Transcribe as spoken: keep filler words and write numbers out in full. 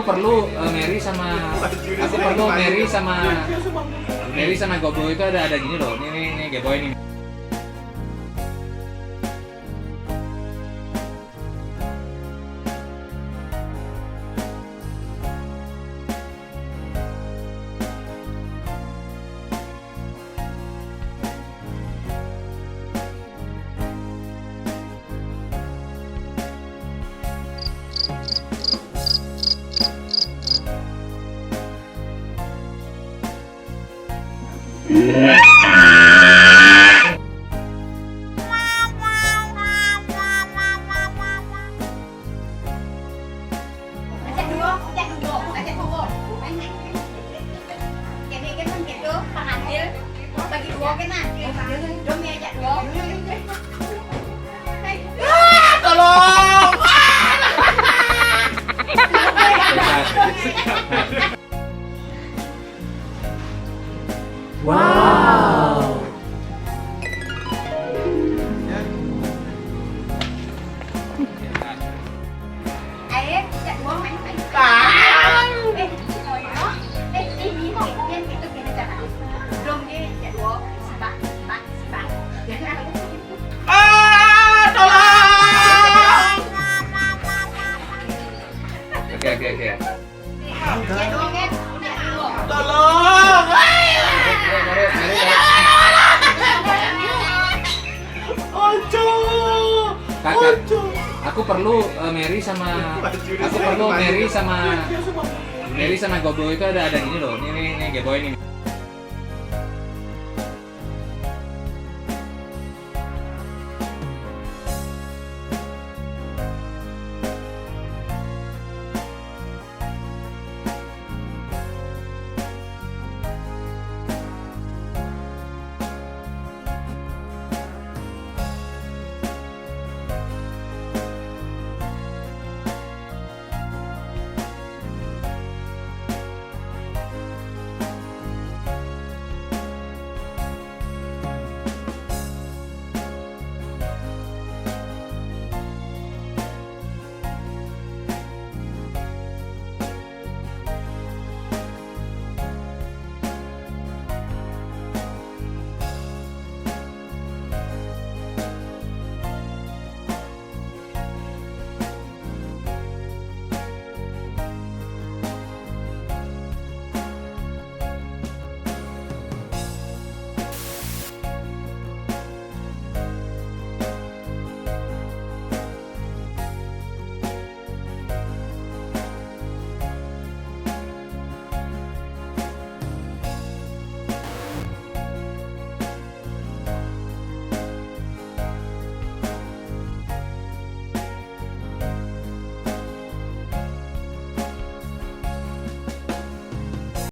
Perlu eh, Mary sama aku perlu Mary sama Mary sama Gobo itu ada ada gini loh. Ini ini ini Geboy nih. Bagi dua kena. Dom ya, ajak dua. Ah, tolong. Wow. Air, cak buang main main. Bang. Eh, oh iya. Eh, eh, ini kok dia itu kena cara. Belum dia cak buang. Sibak, sibak, sibak. Ah, tolong. Oke oke oke. Tolong. Ojo. Kakak, aku perlu eh, Mary sama aku perlu Mary sama Mary sama Gobo itu ada ada gini loh. Ini ini ini Geboy nih.